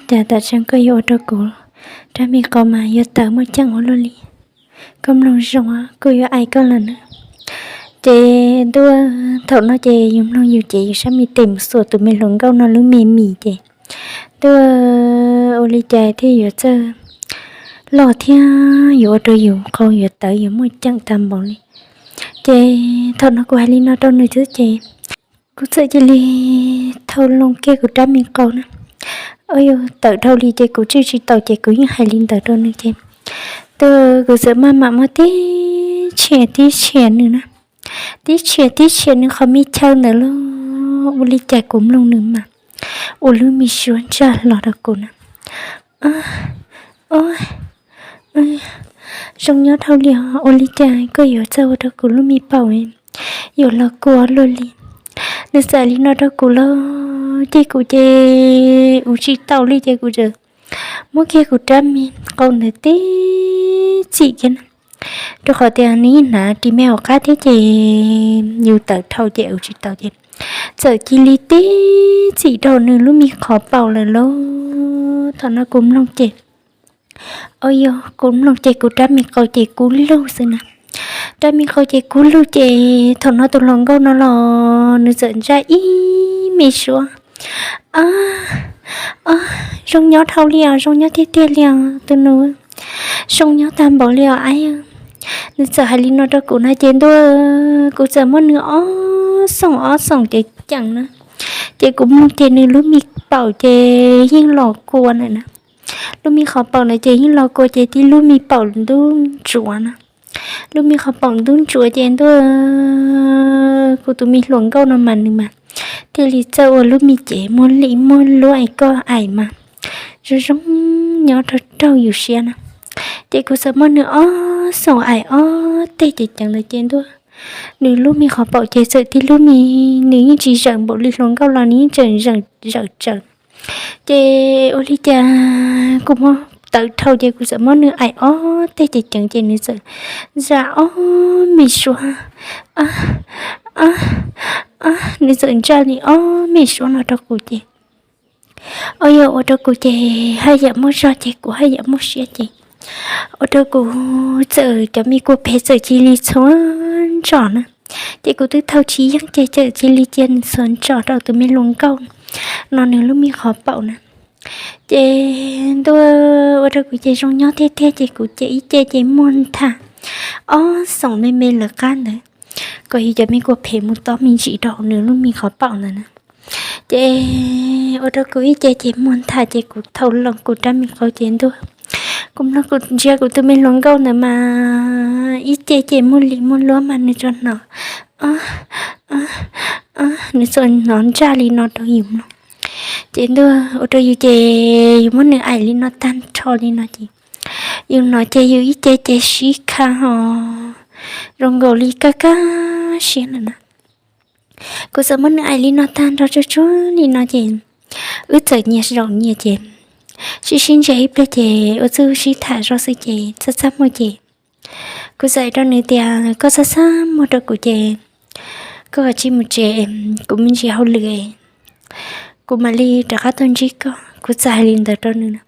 cas tam sim koj yuav ua rau kuv rab me qau mas yuav tawv muaj ceem ua luaj li. Koj mloog zoo, kuj yuav aim koj lawm na. Ces ntuj, thaum no ces yus mloog yus ces yus sab me tes mus xuas tus me hluas nkauj no lub me mis ces ntuj, ua li cas thiaj yuav txawj loj thiab yuav ua rau yus qau yuav tawv yuav muaj ceem tag npaum li. Ces thaum no kuv hais li no rau nws xwb ces kuv txawm cia li thau loo kiag kuv rab me qau na. Yog tawm dhau li ces kuv tswj tsis tau ces kuv yeej hais li ntawd rau nws ces ntuj, kuv txawm maj mam muab tib tshia tib tshia nws na, tib tshia tib tshia nws qhov me chaw ntawd los ua li cas kuv mloog nws mas ua lub me suab ntsaj hlo rau kuv na. Zoo nyob dhau li os, ua li cas koj yuav txawj ua rau kuv lub me paum yuav los kua luaj li. Nws txawm li no rau kuv los ces kuv ces ua tsis tau li ces kuv txawm muab kiag kuv rab me qau ntawd tib txim kiag na, rau qhov tias nws yeej hnav ris me hauv qab thiab ces yus tawm dhau ces ua tsis tau ces txawm cia li tib txim rau nws lub me qhov paum lawm lauj. Thaum no kuv mloog ces, o yog kuv mloog ces kuv rab me qau ces kub lug xwb na. Rab me qau ces kub lug ces thaum no tus hluas nkauj no los nws txawm ntsaj ib me suab, zoo nyob dhau li os, zoo nyob tiag tiag li os tus nus, zoo nyob tag npaum li os aib. Nws txawm hais li no rau kuv na ces ntuj, kuv txawm muab nws ob xoom ob xoom ceev ceev na, ces kuv mloog ces nws lub me paum ces yeej los kua na na. Lub me qhov paum na ces yeej los kua ces tib lub me paum ntub ntsuav na. Lub me qhov paum ntub ntsuav ces ntuj, kuv tus me hluas nkauj no mas nws mas thiaj li txawj ua lub me cev muag li muag luab es koj aim mas zoo zoo nyob rau raug yus siab na. Ces kuv txawm muab nws ob xoom aim ob teg ceev ceev ntawd ces ntuj, nws lub me qhov paum ces txawm tib lub me, nws yeej tsis zawm npaum li hluas nkauj los nws yeej tseem zawm zawm tsawv. Ces ua li cas kuv muab tawv dhau ces kuv txawm muab nws aim ob teg ceev ceev ces nws txawm ntsaj ob me suab, nws txawm ntsaj li ob me suab no rau kuv ces, o yog ua rau kuv ces haj yam muaj zog ces kuv haj yam muaj siab ces ua rau kuv txawm cov me kua phem txawm cia li txhua ntsos na. Ces kuv twb thau tsis yeej ces txawm cia li cia nws txhua ntsos rau tus me hluas nkauj no nws lub me qhov paum na. Ces ntuj, ua rau kuv ces zoo nyob tiag tiag ces kuv ces ib ce ces muag ntha ob xoom me me lawv qab ntawd, kom yus cov me kua phem mus tob me ntsis rau nws lub me qhov paum ntawd na. Ces ua rau kuv ib ce ces muag ntha ces kuv thau loo kuv rab me qau ces ntuj, kuv mloog kuv ntsia kuv tus me hluas nkauj ntawd mas ib ce ces muag li muag luab mas nws tsuas hnov, nws tsuas hnov ntsaj li no rau yus mloog. Ces ntuj, ua rau yus ces yus muab nws aim li no tag nrho li no ces yus hnov ces yus ib ce ces sib kha ho zoo nkaus li kaj kaj siab lawm na. Kuv txawm muab nws aim li no tag nrho tsuag tsuag li no ces wb txawm nyias zaum nyias ces sib sib ntsia ib pliag ces ua txuj sib tham zoj xwb ces txaj txaj muag ces kuv txawm hais rau nws tias koj txaj txaj muag rau kuv ces koj kav tsij mus tsev, kuv me ntsis hauj lwm, kuv mam li rov qab tuaj ntsib koj. Kuv txawm hais li ntawd rau nws na.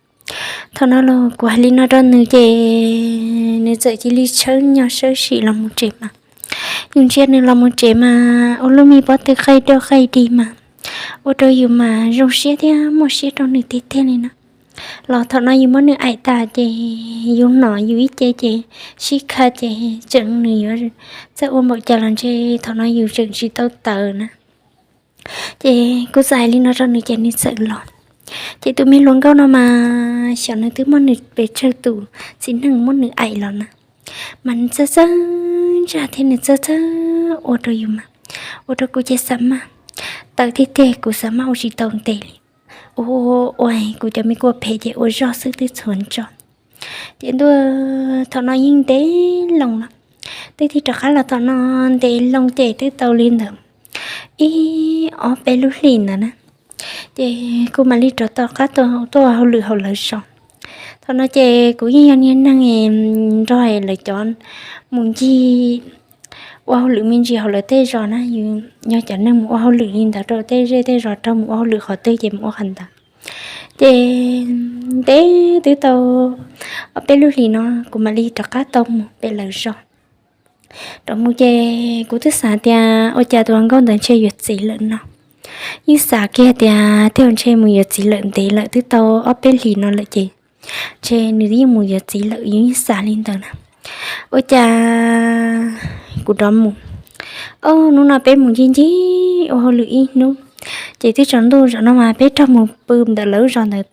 Thaum no los kuv hais li no rau nws ces nws txawm cia li tshawb nyo sawb sim los mus tsev mas. Yus ntsia nws los mus tsev mas ua lub me pob tw qaij daj qaij dig mas ua rau yus mas zoo siab thiab muaj siab rau nws tiag tiag li na. Los thaum no yus muab nws aim tas ces yus hnov yus ib ce ces sib kha ces tseem nws yuav txawj ua npaum cas los ntshe thaum no yus tseem tsis tau tawv na. Ces kuv txawm hais li no rau nws ces nws txawm los. Ces tus me hluas nkauj no mas xyov nws twb muaj nws pes tsawg tus txiv neej muab nws aim los na, mas nws txawj txawj ntsaj thiab nws txawj txawj ua rau yus mas ua rau kuv ces xav maj tawv tiag tiag, kuv xav maj ua tsis tau ntev li. Ua ua kuv cov me kua phem ces ua zog xwb twb txhua ntsos. Ces ntuj, thaum no yeej ntev loo lawm, twb tig rov qab los thaum no ntev loo ces twb tau li ntawd ib ob peb lub hlis ntawd na. Ces kuv mam li rov tau qab tuaj ua hauj lwm hauv lawv zos. Thaum no ces kuv yeej yog niag neeg nrog lawv cov mus ncig ua hauj lwm me ntsis hauv lawv tej zos na, yog cov neeg mus ua hauj lwm li ntawd rau tej zej tej zos, raug mus ua hauj lwm qhov twg ces mus ua qhov ntawd. Ces ntev twb tau ob peb lub hlis no kuv mam li rov qab tau mus pem lawv zos. Rov mus ces kuv twb xav tias ua cas tus hluas nkauj ntawd ntshe yuav txiv lawm no. Yeej xav kiag tias tej zaum ntshe mus yuav txiv lawm ntev lawm twb tau ob peb hlis no lawm ces ntshe nws yeej mus yuav txiv lawm, yus yeej xav li ntawd na. Ua cas kuv rov mus, ob hnub no peb mus ncig ncig ua hauj lwm ib hnub, ces twb tsaus ntuj zaum no mas peb raug mus pw ntawm lawv zos ntawd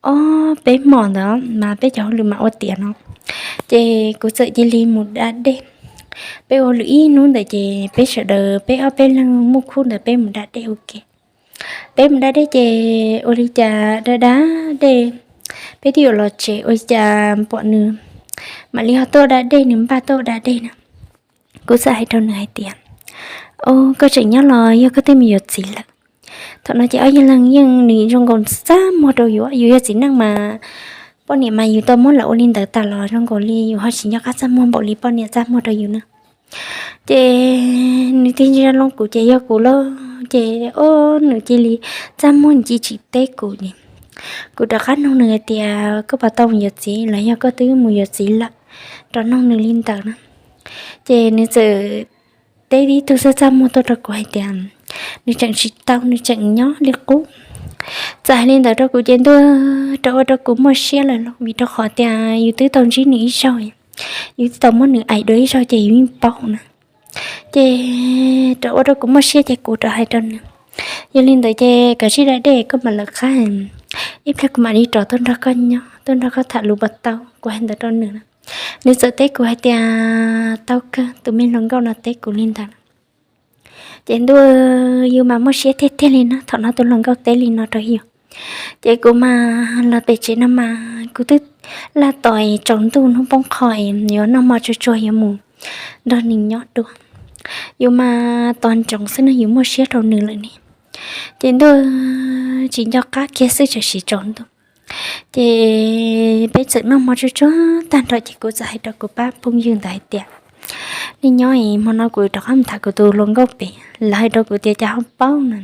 ob peb hmos ntawd mas peb cov hauj lwm mas ua tiav no. Ces kuv txawm cia li mus da dej. Peb ua hauj lwm ib hnub ntawd ces peb sawv daws peb ob peb leeg muaj khub ntawd peb mus da dej ua ke. Peb mus da dej ces ua li cas da da dej, peb twb yuav los tsev ua li cas pom nws mam li ho tuaj da dej, nws npaj tuaj da dej na. Kuv txawm hais rau nws hais tias, Au, koj tseem nyob los yog koj twb mus yuav txiv lawm? Thaum no ces ob yawg leeg yeej nws zoo nkaus txaj muag rau yus, yus yog txiv neej mas poj niam mas yus tau muab lawv ua li ntawd tas los zoo nkaus li yus ho tsis nco qab txaj muag npaum li poj niam txaj muag rau yus na. Ces nws tig ntsia loo kuv ces yog kuv lauj, ces ob nws cia li txaj muag ci tsis teb kuv li. Kuv rov qab nug nws hais tias, Koj puas tau mus yuav txiv los yog koj twb mus yuav txiv lawm? Rov nug nws li ntawd na. Ces nws txawm teb ib tug txaj txaj muag tuaj rau kuv hais tias, Nws tseem tsis tau, nws tseem nyob li qub. Txawm hais li ntawd rau kuv ces ntuj, rov ua rau kuv muaj siab lawm los vim rau qhov tias yus twb tau ntsib nws ib zaug, yus twb tau muab nws aim dua ib zaug ces yus yeej paub na. Ces rov ua rau kuv muaj siab ces kuv rov hais rau nws, Yog li ntawd ces koj cia li da dej koj mam lawv qab, ib pliag kuv mam li rov tuaj nrog koj nyob, tuaj nrog koj tham lus puas tau? Kuv hais ntawd rau nws na. Nws txawm teb kuv hais tias, Tau kawg, tus me hluas nkauj no teb kuv li ntawd. Ces ntuj, yus mas muaj siab tiag tiag li na thaum no tus hluas nkauj teb li no rau yus. Ces kuv mas los pem tsev no mas kuv twb laj tos tsaus ntuj hnub poob qho yuav noj hmo tsuag tsuag yuav mus nrog nws nyob dua. Yus mas tos ntsoov xwb no, yus muaj siab rau nws lawm ne. Ces ntuj, tsis nco qab kiag xwb tam sim tsaus ntuj. Ces peb txawm noj hmo tsuag tsuag tag nrho ces kuv txawm hais rau kuv pab phooj ywg ntawd hais tias, Nej nyob es hmo no kuv rov qab mus tham kuv tus hluas nkauj pem, lawv hais rau kuv tias cas ho paub no.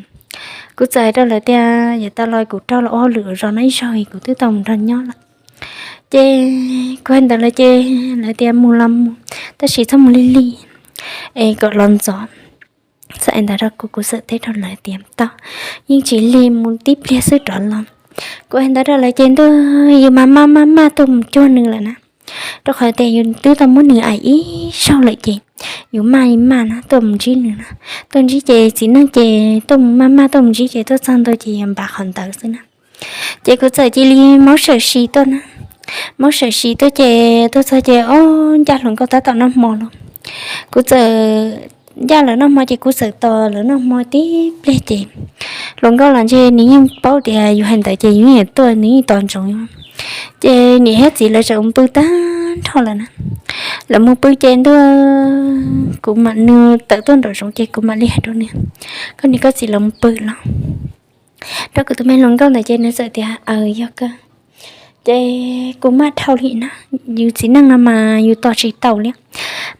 Kuv txawm hais rau lawv tias, Yav tas los kuv raug los ua hauj lwm zos no ib zaug es kuv twb tau mus nrog nyob lawm. Ces kuv hais ntawd lawm ces lawv tias, Mus los mus, tab sis txhob mus lig lig es kom los ntxov. Txawm hais ntawd rau kuv, kuv txawm teb rau lawv tias, Tau, yeej tsis lig, mus tib pliag xwb rov los. Kuv hais ntawd rau lawv ces ntuj, yus mas maj maj maj tuaj mus cuag nws lawm na. Rau qhov tias yus twb tau muab nws aim ib zaug lawm ces yus maj maj na tuaj mus ntsib nws na. Tuaj ntsib ces txiv neej ces tuaj mus maj maj tuaj mus ntsib ces tuaj txog ntua ces yus npav qhov ntawd xwb na. Ces kuv txawm cia li maub sawm si tuaj na. Maub sawm si tuaj ces tuaj txog ces ob ncaj hluas nkauj tab tom noj hmo los. Kuv txawm ncaj lawv noj hmo ces kuv txawm tos lawv noj hmo tib pliag ces hluas nkauj los ntshe nws yeej paub tias yus hais ntawd ces yus yeej tuaj, nws yeej tos ntsoov. Ces niam thiab txiv lawv tseem pw tag nrho lawm na. Lawv mus pw ces ntuj, kuv mam, nws tawm tuaj nraum zoov ces kuv mam li hais rau nws, Koj niam koj txiv lawv mus pw los? Rau kuv tus me hluas nkauj ntawd ces nws txawm tias, Aws, yog kawg. Ces kuv maj dhau li na, yus txiv neej no mas yus tos tsis taus li.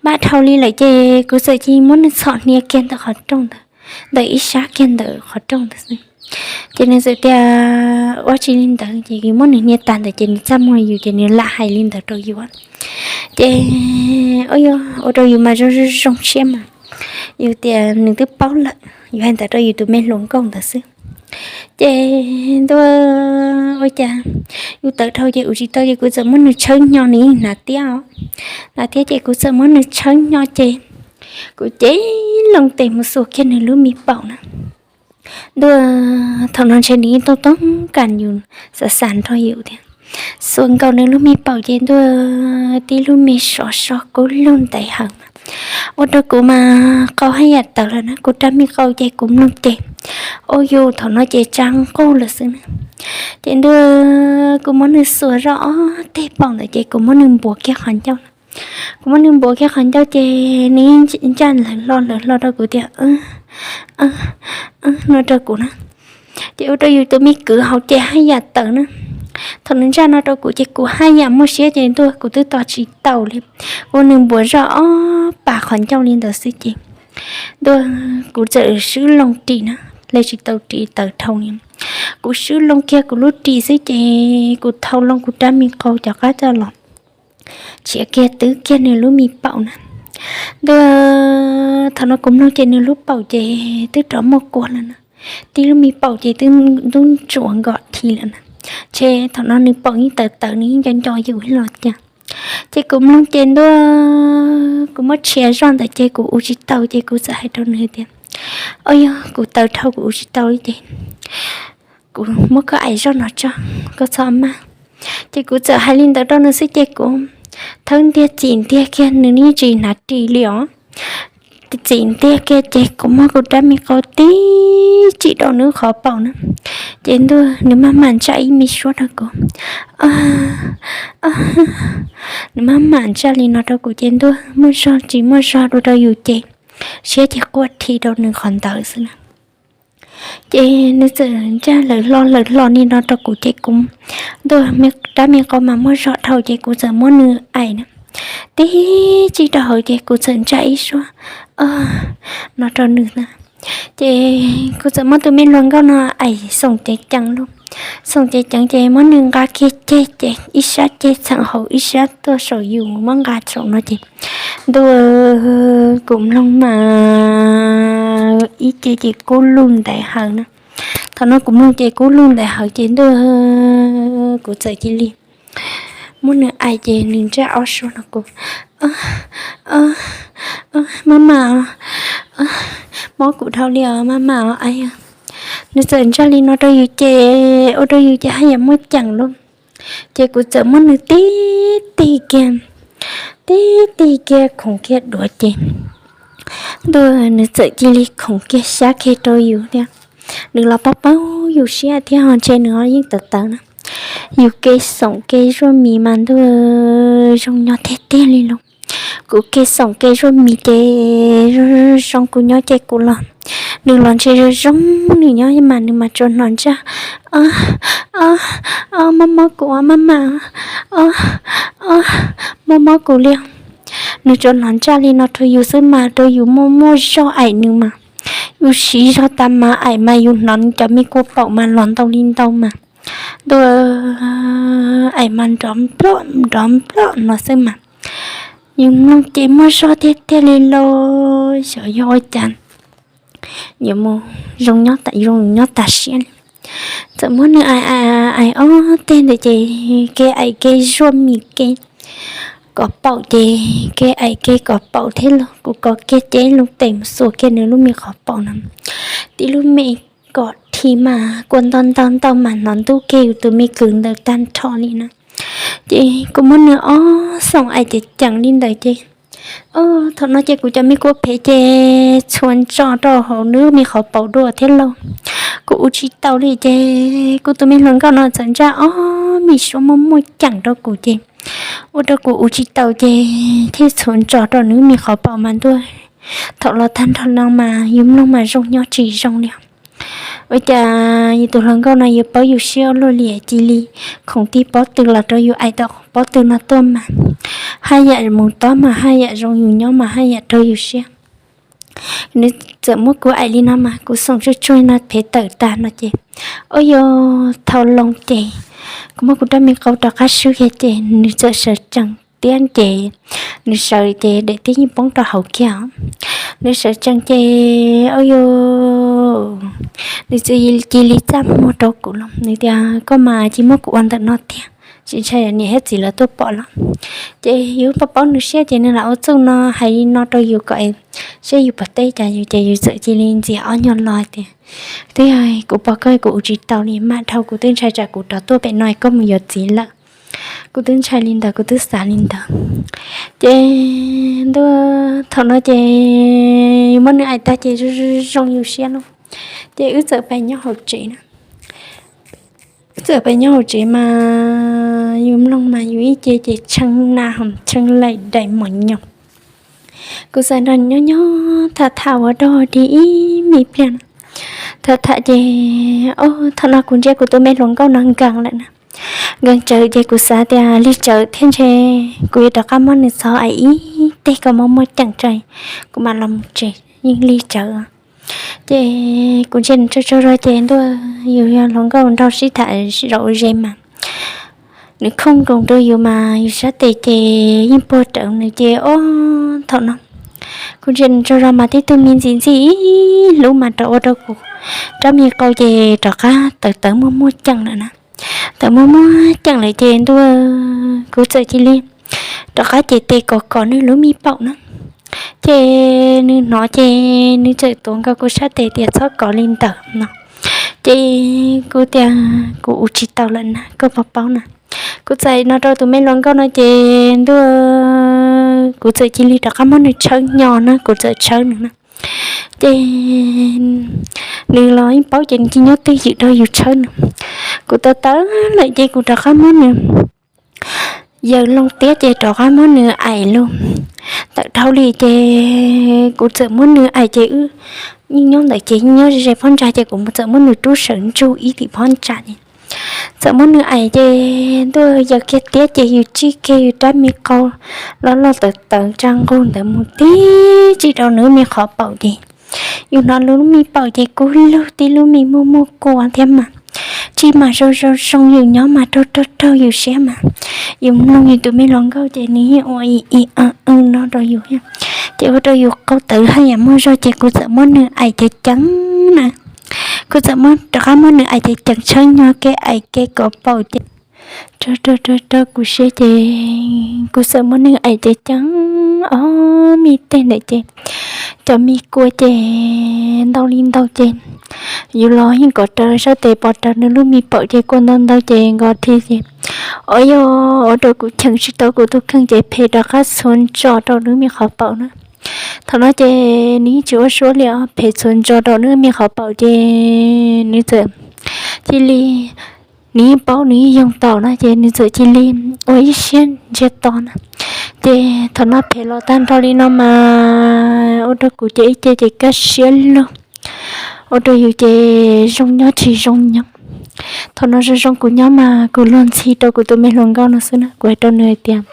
Maj dhau li lawm ces kuv txawm cia li muab nws txhom hnia kiag ntawm qhov rooj ntawd, ntawm ib sab kiag ntawm qhov rooj ntawd xwb. Ces nws txawm tias, Ua tsis li ntawd. Ces yus muab nws hnia tag ntawd ces nws txaj muag yus ces nws lam hais li ntawd rau yus. Ces ua rau yus mas zoo zoo siab mas, yus tias nws twb paub lawm, yus hais ntawd rau yus tus me hluas nkauj ntawd xwb. Ces ntuj, ua cas yus tawm dhau ces ua tsis tau ces kuv txawm muab nws tshawb hnyo, nws yeej hnav tiab os. Hnav tiab ces kuv txawm muab nws tshawb hnyo ces kuv cev loo tes mus xuas kiag nws lub me paum na. Ntuj, thaum no ntshe nws yeej toob toob kas yus, xav xav nrog yus thiab. Xuas nkaus nws lub me paum ces ntuj, tib lub me sov so kub lug ntev heev, ua rau kuv mas qau haj yam tawv lawm na. Kuv rab me qau ces kuv mloog ces, ua yus thaum no ces tsa nquj lawm xwb na. Ces ntuj, kuv muab nws xuas zoj ob teg paum ntawd ces kuv muab nws npuav kiag qhov ncauj. Kuv muab nws npuav kiag qhov ncauj ces nws ncaj lawv hlo lawv hlo rau kuv tias, no rau kuv na. Ces ua rau yus tus me kwv hauv ces haj yam tawv na. Thaum nws ntsaj no rau kuv ces kuv haj yam muaj siab ces ntuj, kuv twb tos tsis taus li. Kuv muab nws npuav zoj ob pas qhov ncauj li ntawd xwb ces ntuj, kuv txawm swb loo ris na, hle tsis tau ris, tawv dhau li. Kuv swb loo kiag kuv lub ris xwb ces kuv thau loo kuv rab me qau cov qab coj los tshiav kiag twb kiag nws lub me paum na. Ntuj, thaum no kuv mloog ces nws lub paum ces twb rov muaj kua lawm na. Tib lub me paum ces twb ntub ntsuav nkom thi lawm na. Ntshe thaum no nws paum yeej tawv tawv, nws yeej nco nco yus los cas. Ces kuv mloog ces ntuj, kuv muab tshiav zoj ntawd ces kuv ua tsis tau ces kuv txawm hais rau nws tias, o, yog kuv tawv dhau kuv ua tsis tau li ces kuv muab koj aim zoj no tso, koj txhob maj. Ces kuv txawm hais li ntawd rau nws xwb ces kuv thawb ntiag txim ntiag kiag, nws yeej tsis hnav ris li os. Txim ntiag kiag ces kuv muab kuv rab me qau tib tsim rau nws qhov paum na. Ces ntuj, nws maj mam ntsaj ib me suab rau kuv. Nws maj mam ntsaj li no rau kuv ces ntuj, muaj zog tsis muaj zog dua rau yus ces siab ces quaj thi rau nws qhov ntawd xwb na. Ces nws txawm ntsaj lawm hlo lawm hlo li no rau kuv ces kuv, ntuj, rab me qau mas muaj zog dhau ces kuv txawm muab nws aim na, tib tsim rau hauv ces kuv txawm ntsaj ib suab no rau nws na. Ces kuv txawm muab tus me hluas nkauj no aim xoom ceev ceev lauj. Xoom ceev ceev ces muab nws nqa kiag ceg ces ib sab ceg txheem hauv ib sab tuaj saum yus muab nqa saum no ces ntuj, kuv mloog mas ib ce ces kub lug ntais hawv na. Thaum no kuv mloog ces kub lug ntais hawv ces ntuj, kuv txawm cia li muab nws aim ces nws ntsaj ob suab no kuv, maj mam os, mob kuv dhau li os maj mam os. Nws txawm ntsaj li no rau yus ces ua rau yus ces haj yam muaj ceem lauj. Ces kuv txawm muab nws tib tig kiag, tib tig kiag khoov kiag duav ces ntuj, nws txawm cia li khoov kiag xyab kiag rau yus thiab. Nws los paub paub yus siab thiab ho ntshe nws yeej tawv tawv na. Yus kev xoom kev zuaj mis mas ntuj, zoo nyob tiag tiag li lauj. Kuv kev xoom kev zuaj mis ces zoo kuv nyob ces kuv los, nws los ntshe zoo zoo, nws nyob mas nws mas tsuas hnov ntsaj, mob mob kuv maj mam, mob mob kuv li. Nws tsuas hnov ntsaj li no rau yus xwb mas rau yus muaj muaj zog aim nws mas, yus siv zog tas mas aim mas yus hnov nws cov me kua paum mas los ntau li ntau mas ntuj, aim mas nrov nplom nrov nplom no xwb mas yus mloog ces muaj zog tiag tiag li lauj. Xyov yog ua cas, nyiam mus zoo nyob tas siab li. Txawm muab nws aim aim ob teg ntawd ces kev aim kev zuaj mis kev kov paum ces kev aim kev kov paum thiab los kuv kov kiag ces loo tes mus xuas kiag nws lub me qhov paum no, tib lub me kom thi mas kua ntau ntau ntau mas hnov ntub kiag yus tus me kwv ntawd tag nrho li na. Ces kuv muab nws ob xoom aim ceev ceev li ntawd ces thaum no ces kuv cov me kua phem ces txhuam ntso rau hauv nws me qhov paum dua thiab lauj. Kuv ua tsis tau li ces kuv tus me hluas nkauj no txawm ntsaj ob me suab muaj muaj ceem rau kuv ces ua rau kuv ua tsis tau ces thiaj txhuam ntso rau nws me qhov paum mas ntuj, thaum los tag nrho no mas yus mloog mas zoo nyob tsis zoo li. Ua cas yus tus hluas nkauj no yuav paub yus siab ua luaj li, cia li khoov tib pob tw los rau yus aim tau pob tw no tuaj mas haj yam mus tob mas haj yam zoo yus nyob mas haj yam raug yus siab. Nws txawm muab kuv aim li no mas kuv xoom tsuag tsuag no phev tawm tag no ces, ua yog thau loo ces kuv muab kuv rab me qau rov qab swb kiag ces nws txawm sawv tsees tiab ces nws sawv ces daim tiab yeej poob rau hauv kiag os. Nws sawv tsees ces, ua yog, nws txawm cia li txaj muag rau kuv los nws tias, koj mas cia muab kuv ua ntawm no tiag, tsis ntshai niam thiab txiv lawv tuaj pom los. Ces yus paub paub nws siab ces nws lam ua txuj no hais li no rau yus kom seb yus puas teb cas yus ces yus txawm cia li ntxias ob nyuag lo tias, twb yog kuv pom koj kuv ua tsis tau li mas dhau, kuv twb ntshai tsam kuv rov tuaj pem no koj mus yuav txiv lawm. Kuv twb ntshai li ntawd, kuv twb xav li ntawd. Ces ntuj, thaum no ces muab nws aim tag ces zoo zoo yus siab lauj. Ces wb txawm pais nyob hauv tsev na. Wb txawm pais nyob hauv tsev mas yus mloog mas yus ib ce ces tshee na ho tshee laim daim mos nyoos. Kuv txawm nrog nyob nyob tham tham ua dog dig ib me pliag no. Tham tham ces, o, thaum no kuv ntsia kuv tus me hluas nkauj no nkees lawm na. Nkees tsawv ces kuv xav tias lig tsawv thiab ntshe kuv yuav rov qab muab nws txhos aim ib teg kom muaj muaj ceem tso kuv mam los mus tsev, yeej lig tsawv. Ces kuv ntsia nws tsaug tsaug zog ces ntuj, yus yog hluas nkauj nrog sib tham zaum ze mas nws khooj nkoos rau yus mas yus sab tes ces yeej puag rawv nws ces ob thaum no kuv ntsia nws tsaug zog mas tib tug me ntxim ntxim ib hlub mas rov ua rau kuv rab me qau ces rov qab tawv tawv muaj muaj ceem lawm na. Tawv muaj muaj ceem lawm ces ntuj, kuv txawm cia li rov qab cev tes kom kom nws lub me paum na. Ces nws hnov ces nws txawm tuav nkaus kuv sab tes tias txhob kov li ntawd no. Ces kuv tias kuv ua tsis tau lawm na, koj puas paub na. Kuv txawm no rau tus me hluas nkauj no ces ntuj, kuv txawm cia li rov qab muab nws tshawb nyo na, kuv txawm tshawb nws na. Ces nws los yeej paub ces nws cia li nyob twj ywm rau yus tshawb nws. Kuv tawv tawv lawm ces kuv rov qab muab nws yaws loo tiab ces rov qab muab nws aim lug tawm dhau li ces kuv txawm muab nws aim ces wb yeej nyob ntawd ces yeej nyob ze ze phab ntsa ces kuv txawm muab nws rub sawv ntsug ib tim phab ntsa ces txawm muab nws aim ces ntuj, yaws kiag tiab ces yus tsij kiag yus rab me qau loj loj tawv tawv tsa nqug ntawd mus tib tsij rau nws me qhov paum ces yus hnov lub me paum ces kub lug tib lub me muag muag kua thiab mas tsij mas zoo zoo zoo yus nyob mas raug raug raug yus siab mas yus mloog yus tus me hluas nkauj ces nws yeej ua i i no rau yus, ces ua rau yus qau tawv haj yam muaj zog ces kuv txawm muab nws aim ceev ceev na. Kuv txawm muab rov qab muab nws aim ceev ceev tshawb nyo kev aim kev kom paum ces rau rau rau kuv siab ces kuv txawm muab nws aim ceev ceev ob me teg ntawm ces cov me kua ces ntau li ntau ces yus los yeej kom raws sab tes pos raws nws lub me paum ces kua ntau ntau ces nkaus thiab ces o yog ua rau kuv cheem tsis tau kuv tus kheej ces phem rov qab txhuav ntso rau nws me qhov paum na. Thaum no ces nws yeej tsis ua suab li os, phem txhuav ntso rau nws me qhov paum ces nws txawm cia li, nws yeej paub nws yeej yoo tau no ces nws txawm cia li ua ib siab ntsiag to na. Ces thaum no phem los tag nrho li no mas ua rau kuv ces ib ce ces kaj siab lug, ua rau yus ces zoo nyob tsis zoo nyob. Thaum no zoo zoo kuv nyob mas kuv luag ntxhi rau kuv tus me hluas nkauj no xwb na, kuv hais rau nws hais tias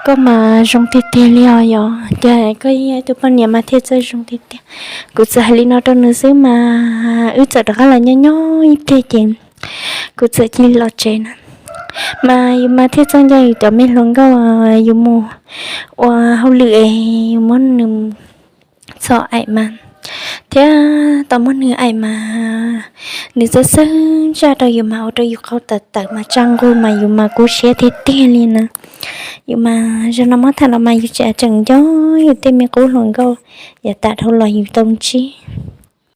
koj mas zoo tiag tiag li os, yog ces koj yog ib tug poj niam mas thiaj txawj zoo tiag tiag. Kuv txawm hais li no rau nws xwb mas wb txawm rov qab los nyob nyob ib pliag ces kuv txawm cia li los tsev na. Mas yus mas thiaj txawj nco yus cov me hluas nkauj, yus mus ua hauj lwm es yus muab nws txo aim mas thiab tau muab nws aim mas nws txawj txawj ntsaj rau yus mas ua rau yus qau tawv tawv mas tsa nqug mas yus mas kub siab tiag tiag li na. Yus mas zaum no muab tham los mas yus tseem nco yus tej me qub hluas nkauj yav tas dhau los yus tau ntsib.